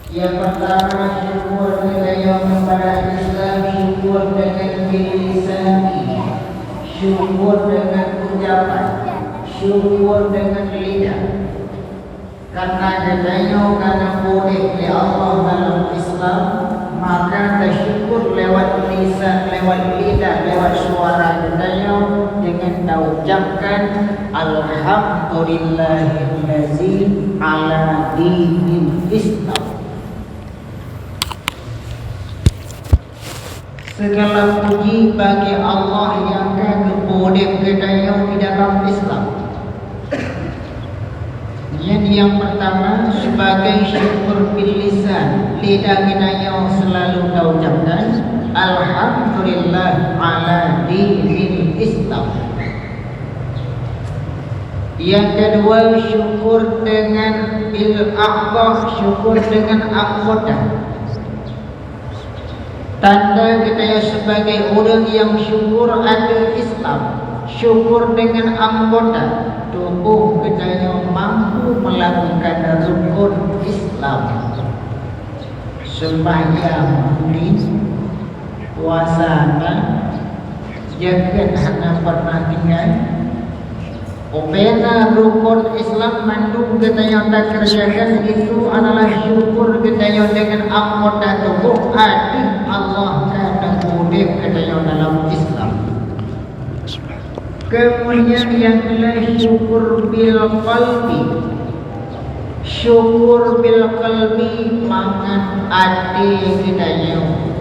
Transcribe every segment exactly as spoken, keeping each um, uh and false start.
Yang pertama, syukur geutanyoe keupada Islam, syukur deungon bil lisani, syukur deungon ucapan, syukur deungon lidah. Karena geutanyoe ka neupeuudép lé Allah dalam Islam, maka tasyukur lewat lisan, lewat lidah, lewat suara geutanyoe deungon taucapkan, "Alhamdulillahilladzi ala dinil Islam." Segala puji bagi Allah nyang ka geupeuudép geutanyoe di dalam Islam. Nyan nyang pertama, sebagai syukur bil lisan, lidah geutanyoe selalu taucapkan, "Alhamdulillah ala dinil Islam." Yang kedua, syukur dengan bil a'dha, syukur dengan anggota. Tanda geutanyoe sebagai ureuëng nyang syukur ateueh Islam, syukur deungon anggota, tuboh geutanyoe mampu meulakukan rukon Islam. Seumbahyang udeh, puasa na, jakeuet hana pernah tinggai. Ubena rukon Islam mandum geutanyoe takeureujakan itu adalah syukur geutanyoe deungon anggota tuboh ateueh Allah ka neupeuudép geutanyoe dalam Islam. Keumudian nyang keulhèe, syukur bil qalbi. Syukur bil qalbi mangat até geutanyoe.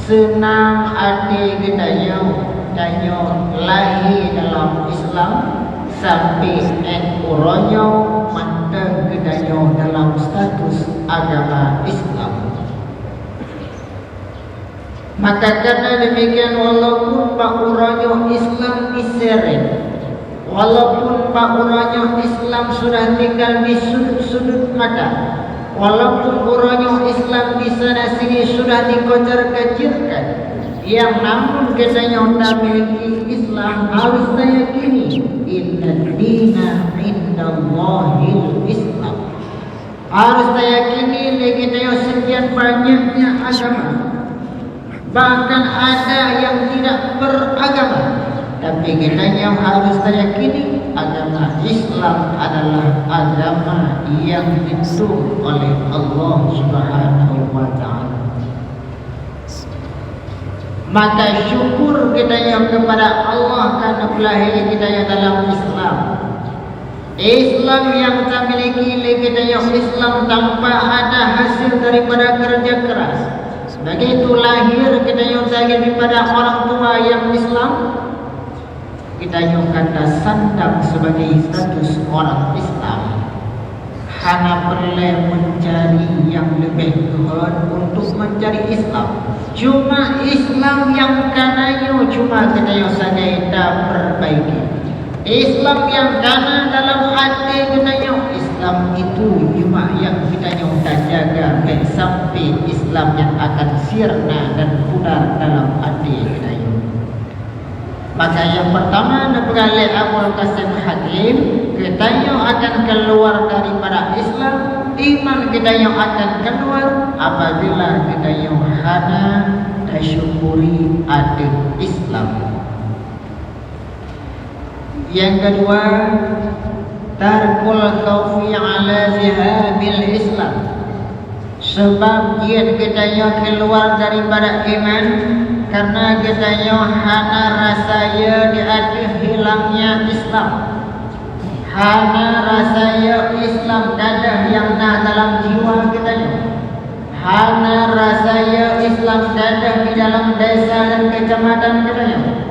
Seunang até geutanyoe, tanyoe lahé dalam Islam, sampai 'oh uroe nyoe mantong geutanyoe dalam status agama Islam. Maka karena demikian, walaupun bak uroe nyoe Islam diseret, walaupun bak uroe nyoe Islam sudah tinggal di sudut-sudut mata, walaupun uroe nyoe Islam di sana sini sudah dikocar-kacirkan, yang namun geutanyoe tamiliki Islam harus tayakini, "Innad dina indallahil Islam." Harus tayakini lé geutanyoe sekian banyaknya agama. Bahkan ada yang tidak beragama. Tapi geutanyoe harus tayakini agama Islam adalah agama yang diturunkan oleh Allah Subhanahu wa Ta'ala. Maka syukur geutanyoe keupada Allah ka neupeulahé geutanyoe dalam Islam. Islam nyang tamiliki lé geutanyoe Islam tanpa ada hasil daripada kerja keras. Begitu lahir geutanyoe daripada orang tua yang Islam, geutanyoe ka tasandang sebagai status orang Islam. Hana peureulèe meucari nyang leubeh keuhon untuk meucari Islam. Cuma Islam nyang ka na nyoe cuma geutanyoe sagai tapeurbaiki. Islam nyang ka na dalam até geutanyoe, Islam itu cuma nyang geutanyoe tajaga bèk sampai Islam nyan akan sirna dan pudar dalam até geutanyoe. Maka nyang pertama neupeugah lé Abul Qasim Hakim, geutanyoe akan keluar daripada Islam, iman geutanyoe akan keluar apabila geutanyoe hana tasyukuri ateueh Islam. Nyang keudua, tarkul khaufi ala zihabil Islam. Sabab jeuet geutanyoe keuluwa daripada iman, kareuna geutanyoe hana rasa yo di ateueh hilangnya Islam. Hana rasa yo Islam gadôh nyang na dalam jiwa geutanyoe. Hana rasa yo Islam gadôh di dalam desa dan keucamatan geutanyoe.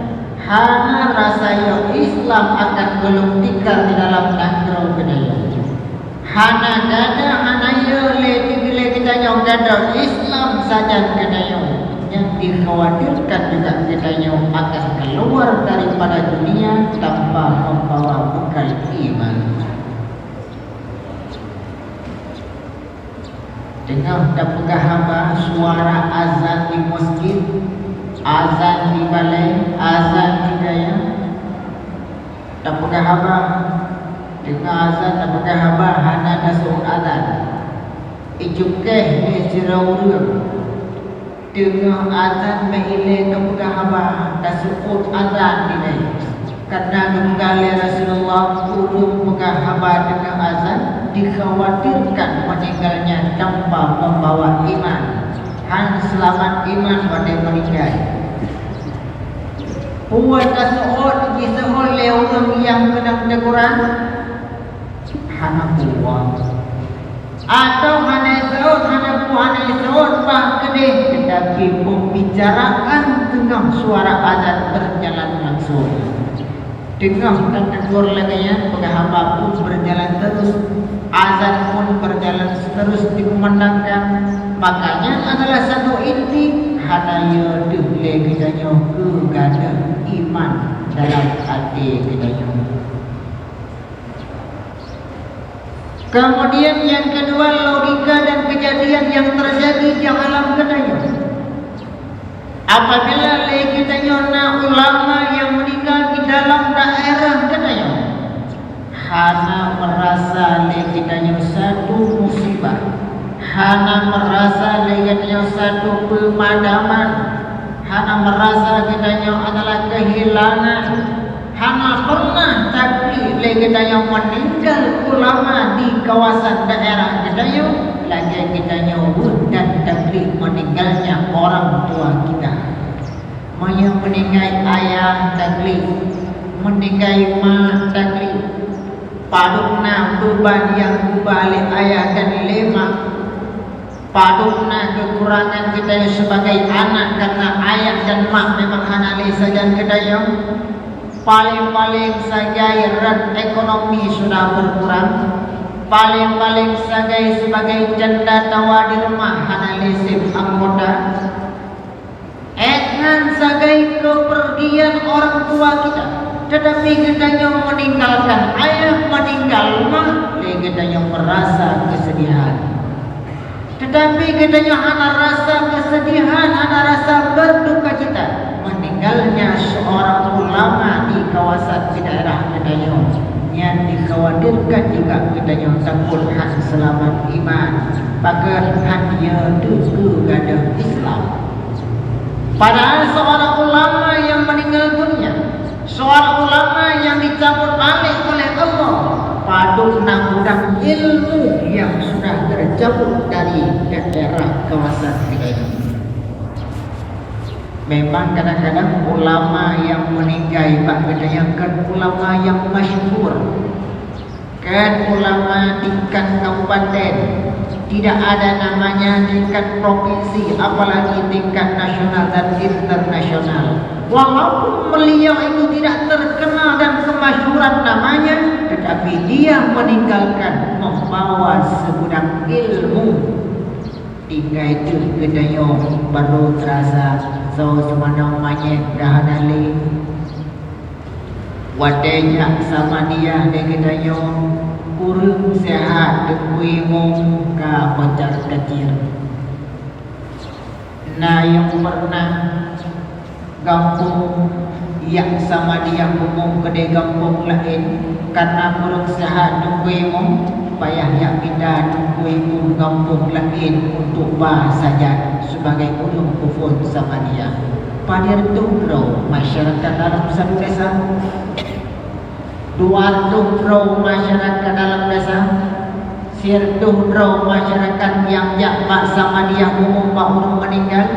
Hana rasa yo Islam akan gohlom tinggai di dalam nanggroe geutanyoe. Hana gadôh, hana yo lé di geutanyoe gadôh Islam sajan geutanyoe, nyang dikhawatirkan juga geutanyoe akan keuluwa daripada dunia tanpa membawa bekal iman. Teungoh tapeugah haba suara azan di meuseujid, azan di balèe, azan di dayah, tapeugah haba, teungoh azan tapeugah haba hana taseuôt azan. Icukéh lé sidroe ureuëng, teungoh azan bèk ilée geupeugah haba, ka seuôt azan ilée. Karena geupeugah lé Rasulullah, ureuëng peugah haba teungoh azan dikhawatirkan meninggalnya tanpa membawa iman, hán seulamat iman watée meuninggai. Peue ka seuôt jiseuôt lé ureuëng nyang keunong teguran? Hana peue. Atau hana seuôt, hana peue hana seuôt bah keudeh, teutapi pembicaraan teungoh suara azan berjalan langsung. Teungoh tategur lagée nyan, peugah haba pun berjalan terus, azan pun berjalan terus dikumandangkan. Makanya adalah satu inti, hana yö deuh lé geutanyoe keu gadöh iman dalam até geutanyoe. Kemudian yang kedua, logika dan kejadian yang terjadi di alam geutanyoe. Apabila lé geutanyoe na ulama nyang meuninggal di dalam daerah geutanyoe, hana meurasa lé geutanyoe satu musibah, hana meurasa lé geutanyoe satu peumadaman, hana meurasa geutanyoe adalah keuhilangan. Hana pernah taklik lé geutanyoe meuninggai ulama di kawasan daerah geutanyoe, lagée geutanyoe weueh dan taklik meuninggalnya orang tua kita. Meunyoe meuninggai ayah taklik, meuninggai ma taklik, padub na beuban nyang geuba lé ayah dan lé ma. Padub na keukurangan geutanyoe sibagai anak, karena ayah dan mak memang hana lé sajan geutanyoe. Paleng-paleng sagai rot ekonomi sudah berkurang. Paleng-paleng sagai sibagai canda tawa di rumah hana lé seb anggota. Ék nyan sagai keupeurgian orang tua kita, teutapi geutanyoe meuninggalkan ayah, meuninggal ma, lé geutanyoe meurasa keusedihan. Teutapi geutanyoe hana rasa keusedihan, hana rasa beudukacita meuninggalnya seorang ulama di kawasan di daerah geutanyoe. Nyan dikhawatirkan juga geutanyoe takot hana seulamat iman, pakon hana yö deuh keu gadöh Islam. Padahal seorang ulama yang meninggal dunia, seorang ulama yang dicabut alih oleh Allah, padub na gudang ilmu yang sudah tercabut dari daerah kawasan geutanyoe. Memang kadang-kadang ulama yang meninggai bak geutanyoe kon ulama yang masyhur. Kon ulama tingkat kabupaten, tidak ada namanya tingkat provinsi, apalagi tingkat nasional dan internasional. Walaupun beliau itu tidak terkenal dan kemasyhuran namanya, tetapi dia meninggalkan membawa segudang ilmu. Tinggai teuk geutanyoe barô teurasa soe seumanö manyét ka hana lé. Watée jak Samadiyah lé geutanyoe, kureueng seuhat Teungku Imum ka kocar-kacir. Na nyang peureunah gampông jak Samadiyah umum keudeh gampông laén, karna kureueng seuhat Teungku Imum, payah jak pindah Teungku Imum gampông laén untuk ba sajan sibagai ureuëng peuphon Samadiyah. Padum reutôh droe masyarakat dalam satu desa? Dua reutôh droe masyarakat dalam desa? Sireutôh droe masyarakat nyang jak bak Samadiyah umum bak ureuëng meuninggai,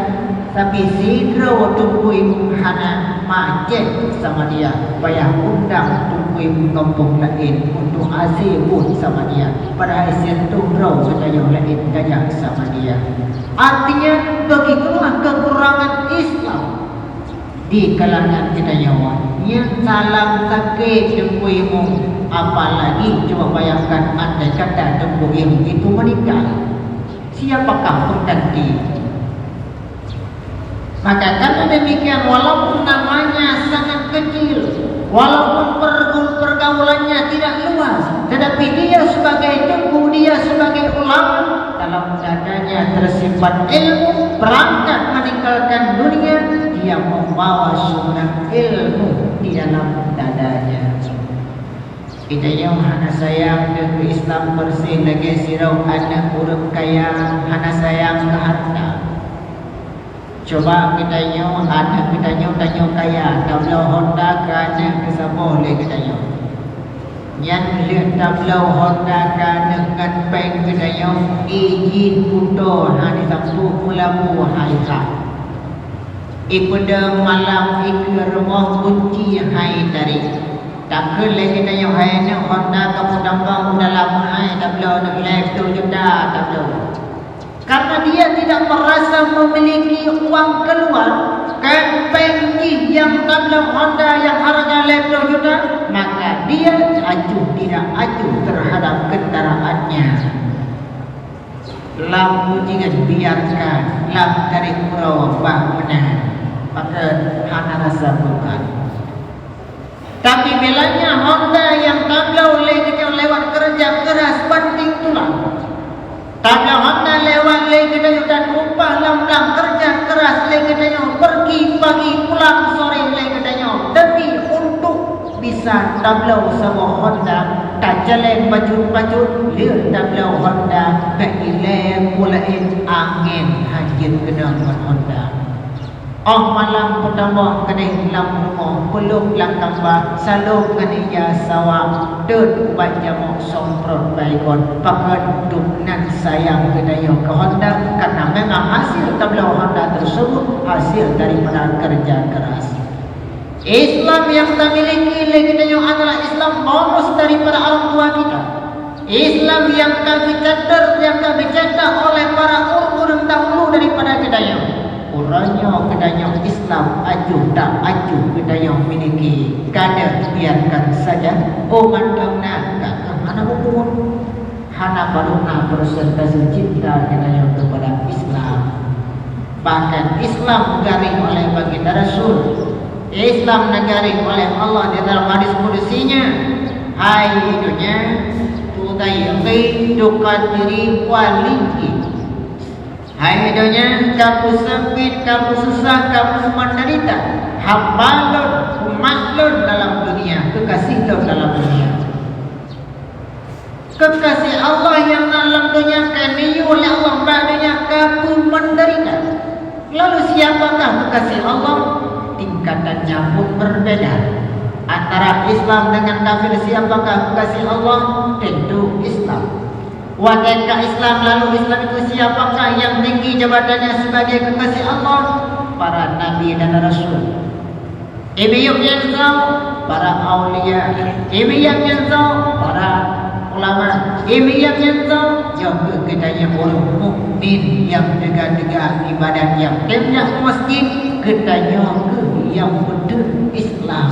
tapi sidroe Teungku Imum hana manyét Samadiyah, payah undang Teungku Imum gampông laén untuk hase buet Samadiyah, padahai sireutôh droe geutanyoe laén ka jak Samadiyah. Artinya, begitulah kekurangan Islam di kalangan geutanyoe. Nyan salam sakét Teungku Imum, apalagi cuba bayangkan andai kata Teungku Imum itu meninggal. Siapakah pengganti? Maka karena demikian, walaupun namanya sangat kecil, walaupun pergu-, pergaulannya tidak luas, tetapi dia sebagai teungku, dia sebagai ulama, dalam dadanya tersimpan ilmu, berangkat meninggalkan dunia, dia membawa segudang ilmu di dalam dadanya. Geutanyoe hana sayang keu Islam, persis lagée sidroe aneuëk ureuëng kaya hana sayang keu hareuta. Cuba geutanyoe, aneuëk geutanyoe, tanyoe kaya, tabloe Honda keu aneuëk keu saboh lé geutanyoe. Nyan lheueh tabloe Honda keu aneuëk ngon péng geutanyoe, ijin kuto hana jisampôh, meulampu hai that. Ipeudong malam, ikeue rumoh, kunci hai tarék. Takheun lé geutanyoe, hai aneuëk, Honda ka meutamong u dalam, hai tabloe, lhée ploh juta tabloe. Karena dia tidak merasa memiliki uang keluar, kan péng jih nyang tabloe Honda nyang harga lhée ploh juta, maka dia acuh tidak acuh terhadap kendaraannya. Lam ujian biarkan, lam tarék uroe bah meunan, pakon hana rasa beban. Tapi bilanya Honda nyang tabloe lé geutanyoe lewat kerja keras banting tulang. Tabloe Honda lewat lé geutanyoe dan upah lam blang kerja keras lé geutanyoe pergi pagi pulang sore lé geutanyoe demi untuk bisa tabloe saboh Honda, tacaleng bacut-bacut lheueh tabloe Honda, bék ilée peue laén angén hana jeuet keunong ngon Honda. Óh malam peutamong keudeh lam rumoh, peuleueh lam kamba, salôb ngon ija sawa, deuet ubat jamok somprot baikon, pakon dum nan sayang geutanyoe keu Honda, karena memang hasil tabloe Honda tersebut hasil daripada kerja keras. Islam yang kita miliki lé geutanyoe adalah Islam bonus daripada orang tua kita. Islam nyang ka geucetak, nyang ka geucetak oleh para ureuëng-ureuëng dahulu daripada geutanyoe. Uroe nyoe geutanyoe Islam acuh tak acuh geutanyoe miliki, ka deuh biarkan saja. Oh mantong na, ka keuh hana muphom. Hana barô na persentase cinta geutanyoe keupada Islam. Bahkan Islam geugaréh oleh baginda Rasul. Islam neugaréh oleh Allah di dalam hadis kudusinya, "Hai donya, tudayyiqi tuqadiri waliki." Hai donya, kapeusempit, kapeususah, kapeumenderita hamba lôn, umat lôn dalam dunia, keukaséh lôn dalam dunia. Keukaséh Allah nyang na lam donya ka neuyue lé Allah bak donya kapeumenderita. Lalu siapakah keukaséh Allah? Tingkatannya pun berbeda. Antara Islam dengan kafir, siapakah keukaséh Allah? Tentu Islam. Watée ka Islam, lalu Islam itu siapakah yang tinggi jabatannya sebagai keukaséh Allah? Para nabi dan rasul. Imeum nyang soe? Para aulia. Imeum nyang soe? Para ulama. Imeum nyang soe? Nyoe keuh geutanyoe ureuëng mukmin nyang teuga-teuga ibadat nyang tem jak masjid, geutanyoe keuh nyang beutôi Islam.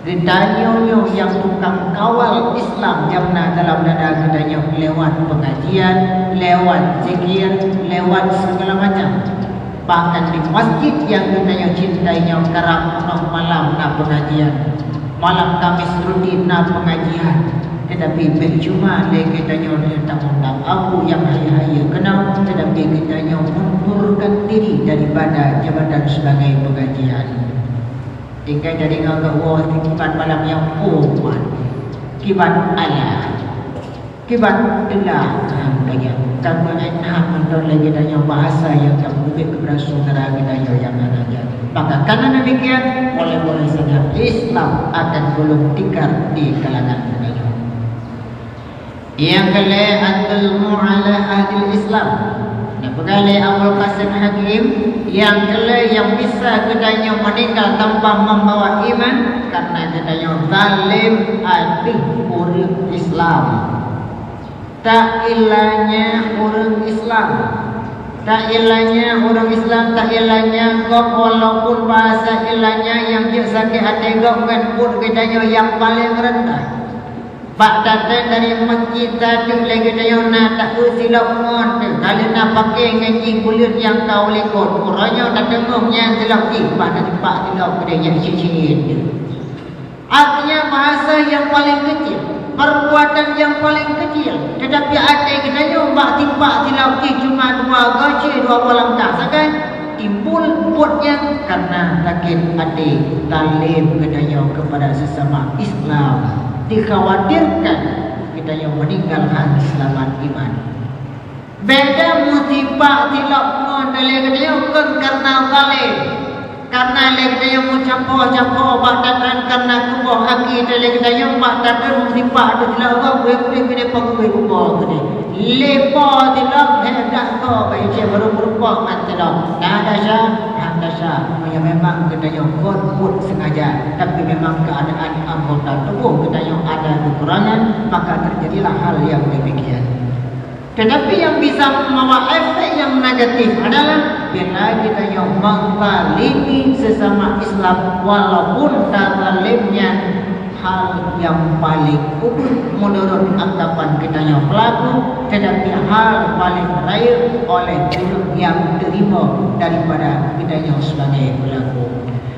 Geutanyoe nyoe nyang tukang kawal Islam nyang na dalam dada geutanyoe lewat pengajian, lewat zikir, lewat segala macam. Bahkan di masjid nyang geutanyoe cintai nyoe karab unoe malam na pengajian, malam Kamis rutin na pengajian, tetapi percuma lé geutanyoe lé taundang abu nyang hayeue-hayeue keunong, tetapi geutanyoe mundurkan diri daripada jabatan sebagai pengajian. Tinggai jadi ngon geuwoe kiban malam nyang umat, kiban ayah. Kiban teulah han kaya, ka meu'en han mantong lé geutanyoe bahasa nyang ka meubeuet keupada syedara geutanyoe nyang hana jat. Maka karena demikian, oleh-oleh saja Islam akan gulong tikar di kalangan geutanyoe. Nyang keulhèe, az-zulmu ala ahlil Islam. Neupeugah lé Abul Qasim Hakim, nyang keulhèe nyang bisa geutanyoe meuninggai tanpa membawa iman, karena geutanyoe zalem ateueh ureueng Islam. Tailanya ureueng Islam. Tailanya ureueng Islam, tailanya gob, walaupun bahasa ilanya nyang jeuet sakét até gob ngon buet geutanyoe nyang paleng reundah. Bak datang dari masjid, tateuk lé geutanyoe na taeu silop ngon teuh, ka lheueh na paké ngon jih buleuen nyang ka u likot. Uroe nyoe tateumong nyan silop jih, bah na timpak silop keudeh nyang cit-cit. Artinya bahasa yang paling kecil, perbuatan yang paling kecil, tetapi até geutanyoe bak timpak silop jih cuma dua gaci, dua boh langkah sagai, timbul Pokoknya karena sakit hati, talem geutanyoe kepada sesama Islam, dikhawatirkan geutanyoe meninggal hana seulamat iman. Beda musibah tilok ngon lé geutanyoe kon karena zalim. Karena lé geutanyoe meucapo-capo bak tangan, karena kuboh aki lé geutanyoe bak tangan musibah tu tilok gob, wéh, wéh, wéh, wéh, wéh, wéh, wéh. Leupah tilok, hei, dak ko, bak icé baru meureumpok ngon tilok. Na desya, hana desya. Meunyoe memang geutanyoe kon buet sengaja, tapi memang keadaan anggota tubuh geutanyoe ada kekurangan, maka terjadilah hal yang demikian. Tetapi yang bisa membawa efek yang negatif adalah bila geutanyoe menzalimi sesama Islam, walaupun tazalim nyan hal yang paling ubit menurut anggapan geutanyoe pelaku, tetapi hal paling rayeuk oleh ureueng nyang terima daripada geutanyoe sebagai pelaku.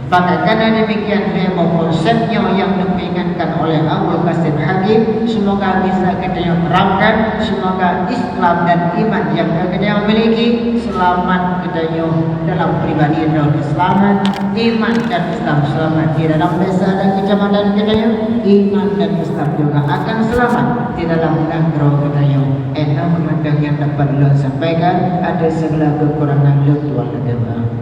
Maka karena demikian, lhèe boh konsep nyoe nyang neupeuingatkan oleh Abul Qasim Hakim, semoga bisa geutanyoe terapkan, semoga Islam dan iman nyang ka geutanyoe miliki, seulamat geutanyoe dalam pribadi droe selamat, iman dan Islam selamat di dalam desa dan kecamatan geutanyoe, iman dan Islam juga akan selamat di dalam nanggroe geutanyoe. Enam mantong nyang dapat ulôn sampaikan, ada segala kekurangan lôn tuan lagèe maaf.